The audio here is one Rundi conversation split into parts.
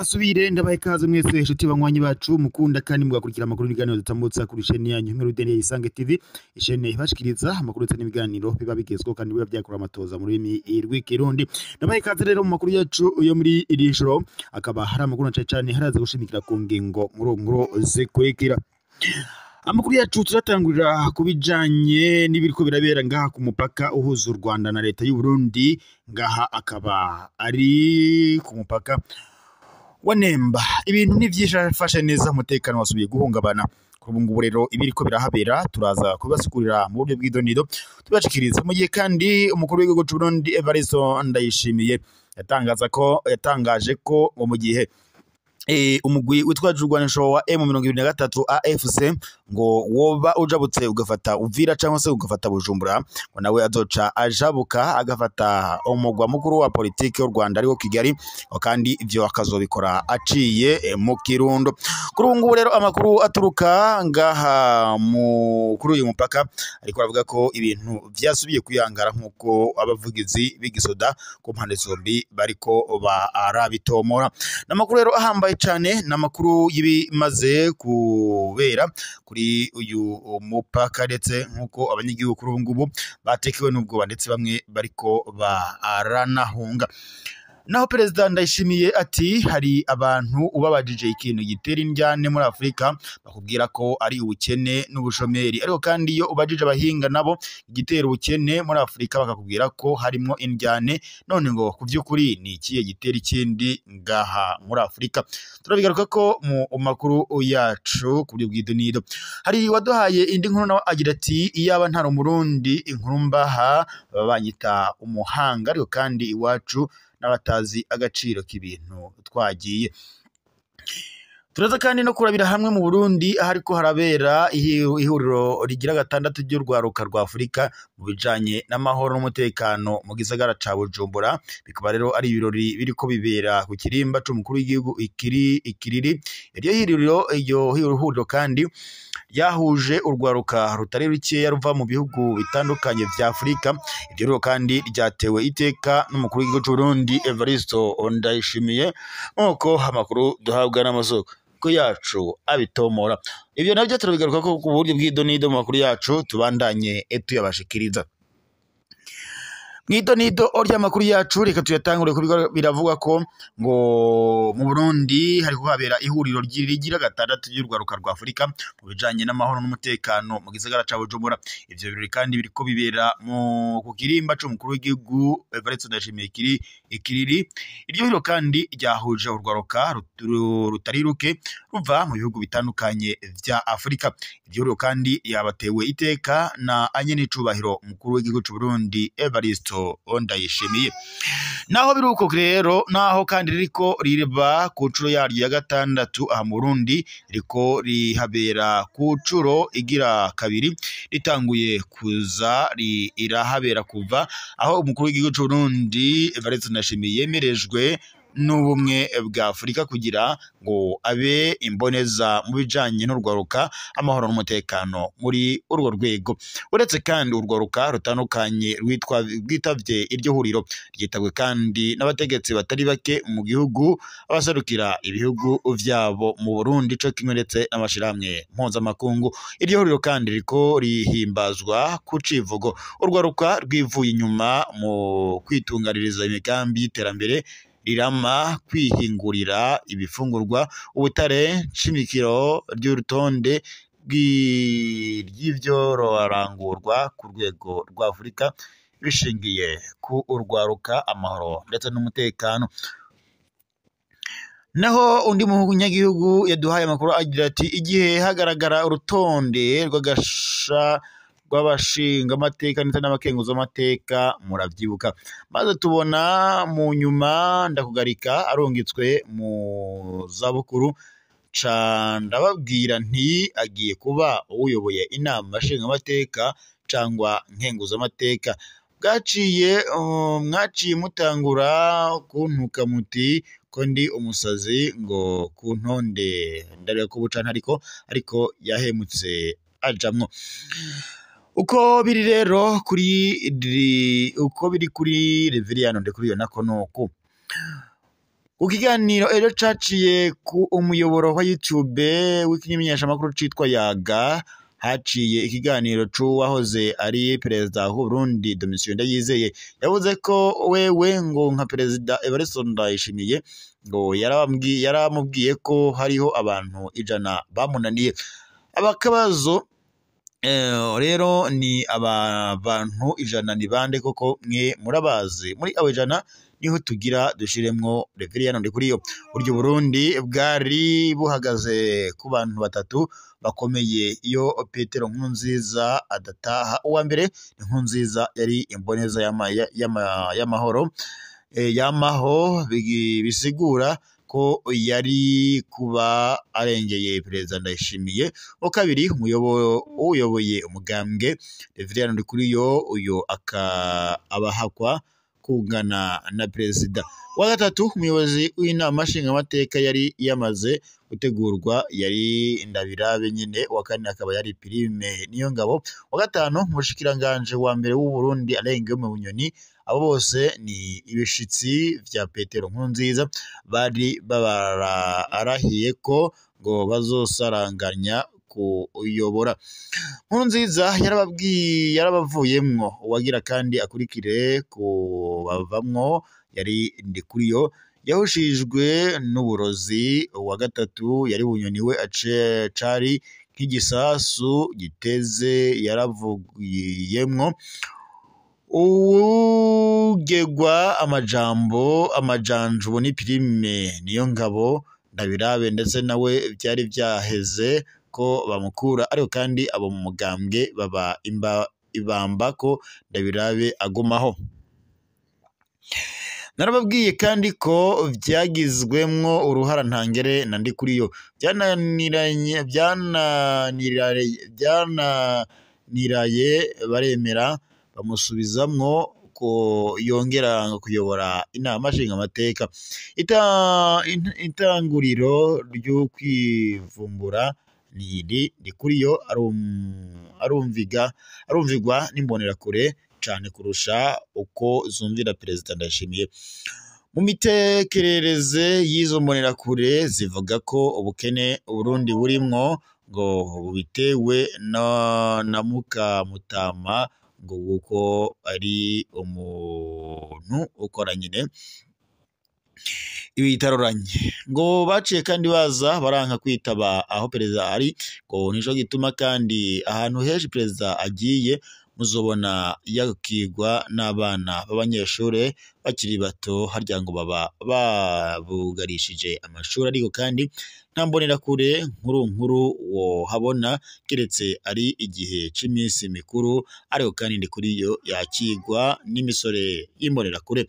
Subire ndabaye ikaze mwese inshuti banywanyi bacu mukunda kandi mugakurikira amakuru n'ibiganiro dutambutsa kuri chaîne yanyu Nkuru Isange TV, chaîne ibashikiriza amakuru ndetse n'ibiganiro biba bigezweho kandi biba byakora amatoza mu rurimi rw'ikirundi. Ndabaye ikaze rero mu makuru yacu yo muri iri joro, akaba hari amakuru na cyane haraza gushimikira ku ngingo nkuru zikurikira. Amakuru yacu turatangurira kubijanye n'ibiriko birabera ngaha ku mupaka uhuza u Rwanda na leta y'u Burundi, ngaha akaba ari ku mupaka wa Nemba. Ibintu ntivyifashe neza, umutekano wasubiye guhungabana. Kuri ubu ngubu rero ibiriko birahabera turaza kubasukurira mu buryo bw'idonido tubashikiriza. Mu gihe kandi umukuru w'igihugu c'u Burundi Evariste Ndayishimiye yatangaje ko ngo mu gihe umugwi witwaje urwanisho wa M23 AFC ngo woba ujabutse ugafata Uvira cyangwa se ugafata Bujumbura, ngo nawe azoca ajabuka agafata umugwa mukuru wa politike y'u Rwanda ariwo Kigali, kandi ivyo akazobikora aciye mu Kirundo. Kuri ubu ngubu rero amakuru aturuka ngaha kuri uyu mupaka ariko aravuga ko ibintu vyasubiye kuyangara nkuko abavugizi b'igisoda ku mpande zombi bariko barabitomora. N'amakuru rero ahambaye cyane, n'amakuru y'ibimaze kubera kuri uyu mupaka, ndetse nkuko abanyagihugu kuri ubu ngubu batekewe n'ubwoba ndetse bamwe bariko baranahunga. Naho Perezida Ndayishimiye ati hari abantu ubabajije ikintu gitera indyane muri Afrika bakubwira ko ari ubukene n'ubushomeri, ariko kandi iyo ubajije abahinga nabo igitera ubukene muri Afrika bakakubwira ko harimo indyane. None ngo ku by'ukuri ni ikihe gitera ikindi ngaha muri Afrika? Turabigaruka ko mu makuru yacu ku buryo bw'idonido. Hari waduhaye indi nkuru nawe agira ati iyaba ntari umurundi inkuru mbaha baba banyita umuhanga, ariko kandi iwacu n'abatazi agaciro k'ibintu twagiye. Turaza kandi no kurabira hamwe mu Burundi ahariko harabera ihuriro rigira gatandatu ry'urwaruka rwa Afrika mu bijanye n'amahoro n'umutekano mu gisagara ca Bujumbura. Bikaba rero ari ibirori biriko bibera ku kirimba c'umukuru w'igihugu ikiriri. Iryo huriro kandi ryahuje urwaruka rutari rukeya ruva mu bihugu bitandukanye vya Afrika. Iryo huriro kandi ryatewe iteka n'umukuru w'igihugu c'u Burundi Evariste Ndayishimiye, nk'uko amakuru duhabwa n'amasoko yacu abitomora. Ibyo nabyo turabigaruka ko ku buryo bw'idonido mu makuru yacu tubandanye tuyabashikiriza. Mw'idonido ry'amakuru yacu reka tuyatangure ku biravugwa ko ngo mu Burundi hariko habera ihuriro rigira gatandatu ry'urwaruka rwa Afrika mu bijanye n'amahoro n'umutekano mu gisagara ca Bujumbura. Ivyo birori kandi biriko bibera ku kirimba c'umukuru w'igihugu Evariste Ndayishimiye ikiriri. Iryo huriro kandi ryahuje urwaruka rutari ruke ruva mu bihugu bitandukanye vya Afrika. Iryo huriro kandi yabatewe iteka na anyenicubahiro umukuru w'igihugu c'u Burundi Evariste Ndayishimiye. Naho biruko rero, naho kandi ririko riba ku nshuro yaryo ya gatandatu aha mu Burundi, riko rihabera ku nshuro igira kabiri, ritanguye kuza irahabera kuva aho umukuru w'igihugu c'u Burundi Evariste Ndayishimiye yemerejwe n'ubumwe bwa Afrika kugira ngo abe imboneza mu bijanye n'urwaruka, amahoro n'umutekano muri urwo rwego. Uretse kandi urwaruka rutandukanye rwitavye iryo huriro, ryitabwe kandi n'abategetsi batari bake mu gihugu, abaserukira ibihugu vyabo mu Burundi co kimwe ndetse n'amashirahamwe mpuzamakungu. Iryo huriro kandi riko rihimbazwa ku civugo urwaruka rwivuye inyuma mu kwitunganiriza imigambi y'iterambere rirama, kwihingurira ibifungurwa, ubutare nshimikiro ry'urutonde ry'ivyororangurwa ku rwego rwa Afrika bishingiye ku urwaruka, amahoro ndetse n'umutekano. Naho undi munyagihugu yaduhaye amakuru agira ati igihe hagaragara urutonde rw'agasha rw'abashinga amateka ndetse n'abakenguza amateka muravyibuka, maze tubona mu nyuma Ndakugarika arungitswe mu zabukuru, ca ndababwira nti agiye kuba uyoboye inama nshingamateka cangwa nkenguzamateka. Bwaciye mwaciye mutangura kuntuka muti ko ndi umusazi ngo kuntonde ndareka ko buca ntariko, ariko yahemutse ajamwo. Uko biri rero kuri uko biri kuri Reveriyano Ndikuriyo nako nuko ku kiganiro ejo caciye ku umuyoboro wa YouTube w'ikimenyeshamakuru citwa Yaga, haciye ikiganiro c'uwahoze ari perezida w'u Burundi Domitien Ndayizeye. Yavuze ko wewe ngo nka perezida Evariste Ndayishimiye ngo yaramubwiye ko hariho abantu 100 bamunaniye. Abakabazo rero ni aba bantu 100 ni bande koko? Mwe murabazi. Muri abo 100 niho tugira dushiremwo Reveriyano Ndikuriyo. Buryo Burundi bwari buhagaze ku bantu batatu bakomeye iyo Petero Nkurunziza adataha. Uwa mbere ni Nkurunziza, yari imboneza y'amahoro yamaho, bisigura ko yari kuba arengeye perezida Ndayishimiye. Uwa kabiri uyoboye umugambwe Reveriyano Ndikuriyo, uyo abahakwa kungana na perezida. Uwa gatatu umuyobozi w'inama nshingamateka yari yamaze gutegurwa yari Ndabirabe nyine. Uwa kane akaba yari Prime Niyongabo. Uwa gatanu umushikiranganje wa mbere w'u Burundi Alain Guillaume Bunyoni. Abo bose ni ibishitsi vya Petero Nkurunziza bari babarahiye ko ngo bazosaranganya kuyobora. Nkurunziza yarabavuyemwo. Uwagira kandi akurikire kubavamwo yari Ndikuriyo, yahushijwe n'uburozi. Uwa gatatu yari Bunyoni, we cari nk'igisasu giteze yaravugiyemwo. Uwugegwa amajambo amajanju ni Prime Niyongabo, Ndabirabe ndetse nawe byari byaheze ko bamukura, ariko kandi abo mu mugambwe baba ibamba ko Ndabirabe agumaho. Narababwiye kandi ko byagizwemwo uruhara ntangere na Ndikuriyo. Byananiraye baremera bamusubizamwo ko yongera kuyobora inama nshingamateka. Itanguriro ry'ukwivumbura ni iri: Ndikuriyo arumvigwa n'imbonerakure cane kurusha uko zumvira perezida Ndayishimiye. Mu mitekerereze y'izo mbonerakure zivuga ko ubukene Uburundi burimwo ngo bubitewe na Mukamutama, ngo kuko ari umuntu ukora nyine ibitaroranye. Ngo baciye kandi baza baranka kwitaba aho perezida ari, ngo nico gituma kandi ahantu henshi perezida agiye muzobona yakigwa n'abana b'abanyeshure bakiri bato, harya ngo baba babugarishije amashuri. Ariko kandi nta mbonerakure nkuru nkuru wohabona keretse ari igihe c'iminsi mikuru, ariko kandi Ndikuriyo yakigwa n'imisore y'imbonerakure.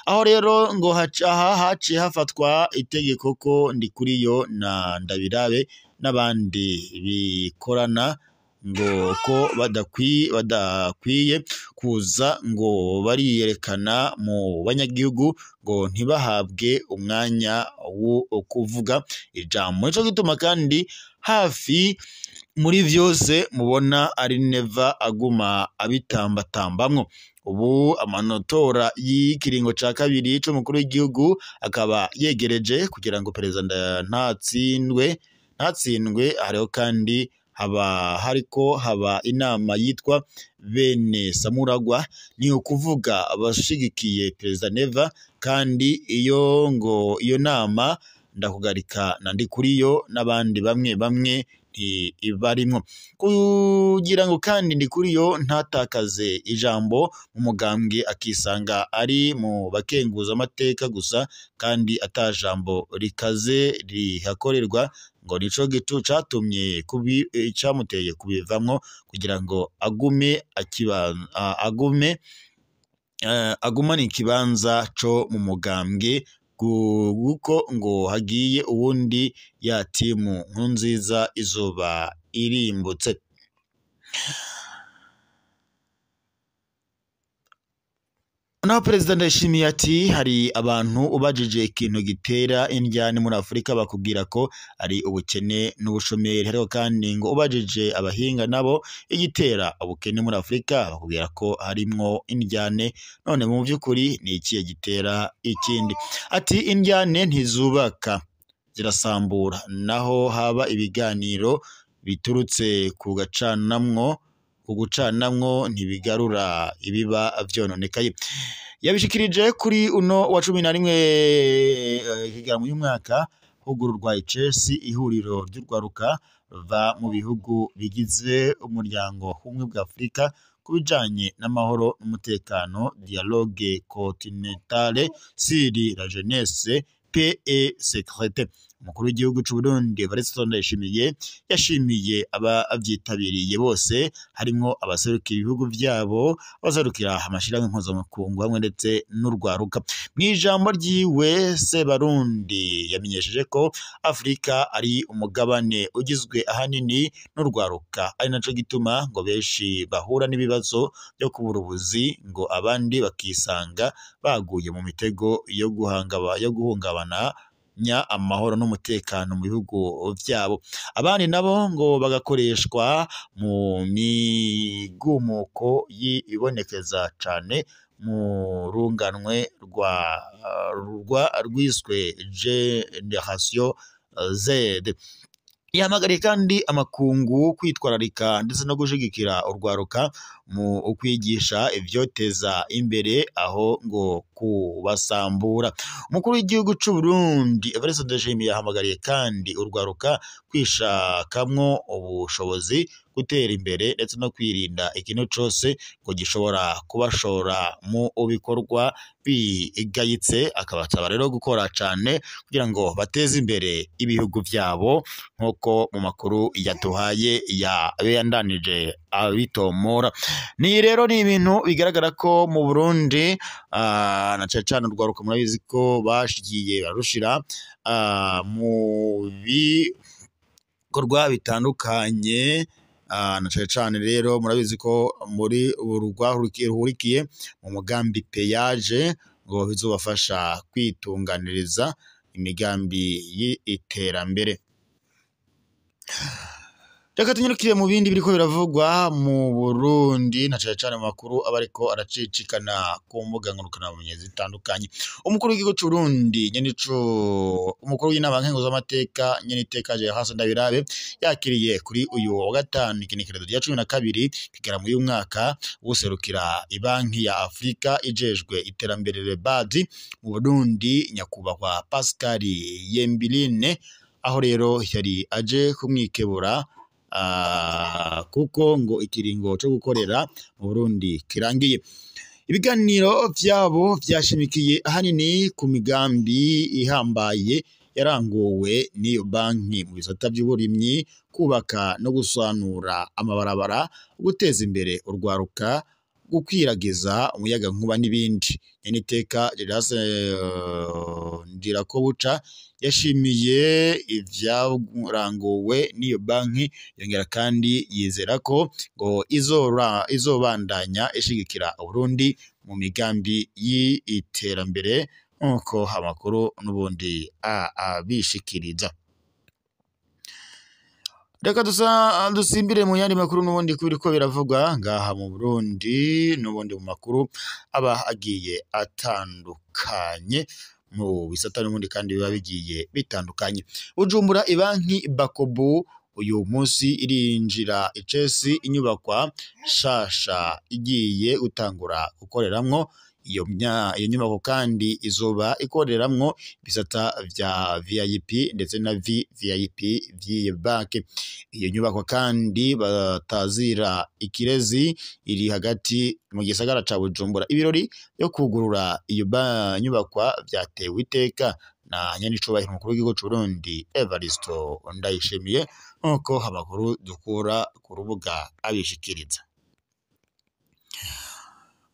Aho rero ngo aha haciye hafatwa itegeko ko Ndikuriyo na Ndabirabe n'abandi bikorana ngo ko badakwiye kuza ngo bariyerekana mu banyagihugu, ngo ntibahabwe umwanya wo kuvuga ijambo. Nico gituma kandi hafi muri vyose mubona ari Neva aguma abitambatambamwo. Ubu amanotora y'ikiringo ca kabiri c'umukuru w'igihugu akaba yegereje kugira ngo perezida ntatsindwe. Hariho kandi haba hariko haba inama yitwa bene Samuragwa, ni ukuvuga abashigikiye perezida Neva, kandi iyo ngo iyo nama Ndakugarika na Ndikuriyo n'abandi bamwe bamwe ntibarimwo, kugira ngo kandi Ndikuriyo ntatakaze ijambo mu mugambwe akisanga ari mu bakenguza amateka gusa kandi atajambo rikaze rihakorerwa, ngo nico gitu catumye camuteye kubivamwo kugira ngo agume agumane ikibanza co mu mugambwe, kuko ngo hagiye uwundi ya timu Nkurunziza izoba irimbutse. Naho Perezida Ndayishimiye ati hari abantu ubajije ikintu gitera indyane muri Afurika bakubwira ko ari ubukene n'ubushomeri, ariko kandi ngo ubajije abahinga nabo igitera ubukene muri Afurika bakubwira ko harimwo indyane. None mu by'ukuri ni ikihe gitera ikindi? Ati indyane ntizubaka zirasambura, naho haba ibiganiro biturutse ku gacanamwo kugucanamwo ntibigarura ibiba vyononekaye. Yabishikirije kuri uno wa 11 Kigarama uyu mwaka hugururwa icesi ihuriro ry'urwaruka ruva mu bihugu bigize umuryango w'ubumwe bwa Afurika ku bijanye n'amahoro n'umutekano, dialogue continentale sur la jeunesse paix et sécurité. Umukuru w'igihugu c'u Burundi Evariste Ndayishimiye yashimiye abavyitabiriye bose, harimwo abaserukira ibihugu vyabo, abaserukira amashirahamwe mpuzamakungu hamwe ndetse n'urwaruka. Mw'ijambo ryiwe Sebarundi yamenyesheje ko Afurika ari umugabane ugizwe ahanini n'urwaruka, ari naco gituma ngo benshi bahura n'ibibazo vyo kubura ubuzi, ngo abandi bakisanga baguye mu mitego yo guhungabana nya amahoro n'umutekano mu bihugu vyabo, abandi nabo ngo bagakoreshwa mu migumuko y'ibonekeza cane mu runganwe rwa rwiswe Generation Z. Yahamagariye kandi amakungu kwitwararika ndetse no gushigikira urwaruka mu ukwigisha ivyoteza imbere aho ngo kubasambura. Umukuru w'igihugu c'u Burundi Evariste Ndayishimiye yahamagariye kandi urwaruka kwishakamwo ubushobozi, gutera imbere ndetse no kwirinda ikintu cose ngo gishobora kubashora mu bikorwa bigayitse, akabasaba rero gukora cane kugira ngo bateze imbere ibihugu vyabo, nk'uko mu makuru yaduhaye yabandanije abitomora. Ni rero ni ibintu bigaragara ko mu Burundi na cane cane urwaruka murabizi ko bashigiye barushira mu bikorwa bitandukanye, na cane cane rero murabizi ko muri ruhurikiye mu mugambi peyaje ngo bizobafasha kwitunganiriza imigambi y'iterambere. Reka tunyarukire mu bindi biriko biravugwa mu Burundi na cane cane mu makuru aba ariko aracicikana ku mbuga ngurukanabumenyi zitandukanye. Umukuru w'igihugu c'u Burundi nyenico umukuru w'inama nkenguzamateka nyeniteka Gerard Ndabirabe yakiriye kuri uyu wa gatanu igenekerezo rya 12 Kigarama uyu mwaka userukira ibanki ya Afrika ijejwe iterambere REBAD mu Burundi nyakubahwa Pascal Yembiline, aho rero yari aje kumwikebura kuko ngo ikiringo cyo gukorera mu Burundi kirangiye. Ibiganiro vyabo vyashimikiye ahanini ku migambi ihambaye yaranguwe n'iyo banki mu bisata by'uburimyi, kubaka no gusanura amabarabara, guteza imbere urwaruka, gukwiragiza umuyaga nkuba n'ibindi. Nyeniteka Gerard Ndirakobuca yashimiye ivyaranguwe n'iyo banki, yongera kandi yizera ko ngo izobandanya ishigikira Uburundi mu migambi y'iterambere, nk'uko amakuru n'ubundi abishikiriza. Reka dusimbire mu yandi makuru n'ubundi kubiriko biravugwa ngaha mu Burundi, n'ubundi mu makuru aba agiye atandukanye mu bisata n'ubundi kandi biba bigiye bitandukanye. Bujumbura ibanki Bakobu uyu munsi irinjira icesi inyubakwa shasha igiye gutangura gukoreramwo. Iyo nyubako kandi izoba ikoreramwo ibisata vya VIP ndetse na VVIP vy'iyi banki. Iyo nyubako kandi batazira ikirezi iri hagati mu gisagara ca Bujumbura. Ibirori byo kugurura iyo nyubakwa vyatewe iteka na nyenicubahiro umukuru w'igihugu c'u Burundi Evariste Ndayishimiye, nk'uko amakuru dukura ku rubuga abishikiriza.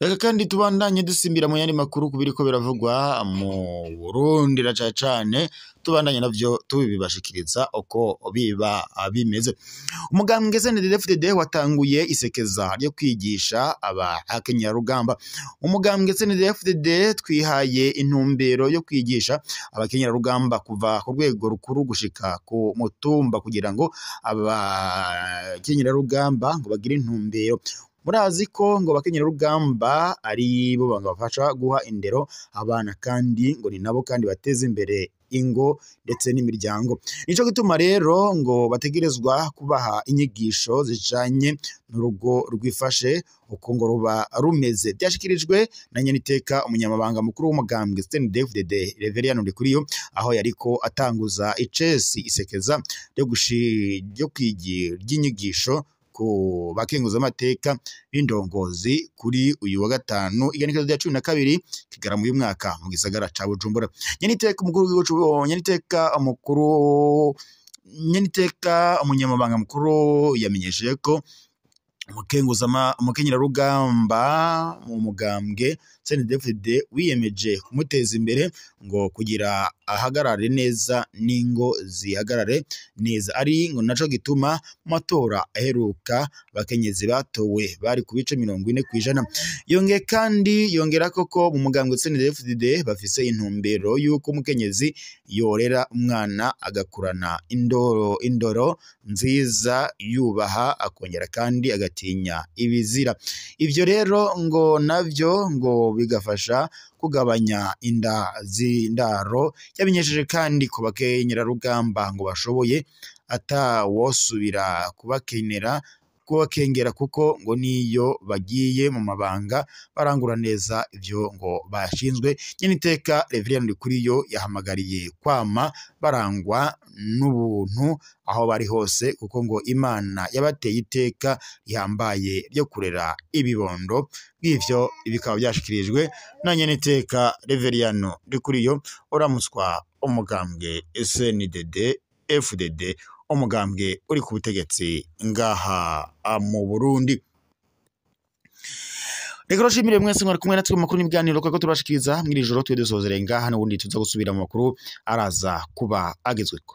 Reka kandi tubandanye dusimbira mu yandi makuru kubiriko biravugwa mu Burundi na cane cane tubandanye navyo tubibashikiriza uko biba bimeze. Umugambwe CNDD-FDD watanguye isekeza ryo kwigisha abakenyerarugamba. Umugambwe CNDD-FDD twihaye intumbero yo kwigisha abakenyerarugamba kuva ku rwego rukuru gushika ku mutumba kugira ngo abakenyerarugamba ngo bagire intumbero. Murazi ko ngo abakenyerarugamba ari bo bafasha guha indero abana kandi ngo ni nabo kandi bateza imbere ingo ndetse n'imiryango. Nico gituma rero ngo bategerezwa kubaha inyigisho zijanye n'urugo rwifashe uko ngo ruba rumeze. Byashikirijwe na Nyeniteka umunyamabanga mukuru w'umugambwe CNDD-FDD Reverien Ndikuriyo aho yariko atanguza icesi isekeza ryo ry'inyigisho ku bakenguza amateka b'indongozi kuri uyu wa gatanu igenekerezo rya 12 Kigarama uyu mwaka mu gisagara ca Bujumbura. Nyeniteka umukuru w'igihugu, Nyeniteka umukuru, Nyeniteka umunyamabanga mukuru yamenyesheje ko umukenyerarugamba mu mugambwe CNDD-FDD wiyemeje kumuteza imbere ngo kugira ahagarare neza n'ingo zihagarare neza, ari ngo naco gituma mu matora aheruka abakenyezi batowe bari ku bice 40%. Yongeye kandi yongera koko mu mugambwe CNDD-FDD bafise intumbero y'uko umukenyezi yorera umwana agakurana indoro nziza yubaha akongera kandi agatinya ibizira. Ivyo rero ngo navyo ngo bigafasha kugabanya inda z'indaro. Yamenyesheje kandi ko bakenyerarugamba ngo bashoboye atawosubira kubakengera kuko ngo niyo bagiye mu mabanga barangura neza ivyo ngo bashinzwe. Nyeniteka Reverien Ndikuriyo yahamagariye kwama barangwa n'ubuntu aho bari hose kuko ngo Imana yabateye iteka rihambaye ryo kurera ibibondo. Bw'ivyo bikaba byashikirijwe na Nyeniteka Reverien Ndikuriyo uramuswa umugambwe SNDD FDD, umugambwe uri ku butegetsi ngaha mu Burundi. Reka roshimire mwese mwari kumwe natwe mu makuru n'ibiganiro kuko turabashikiriza mw'iri joro twe dusozere ngaha n'ubundi tuza gusubira mu makuru araza kuba agezweko.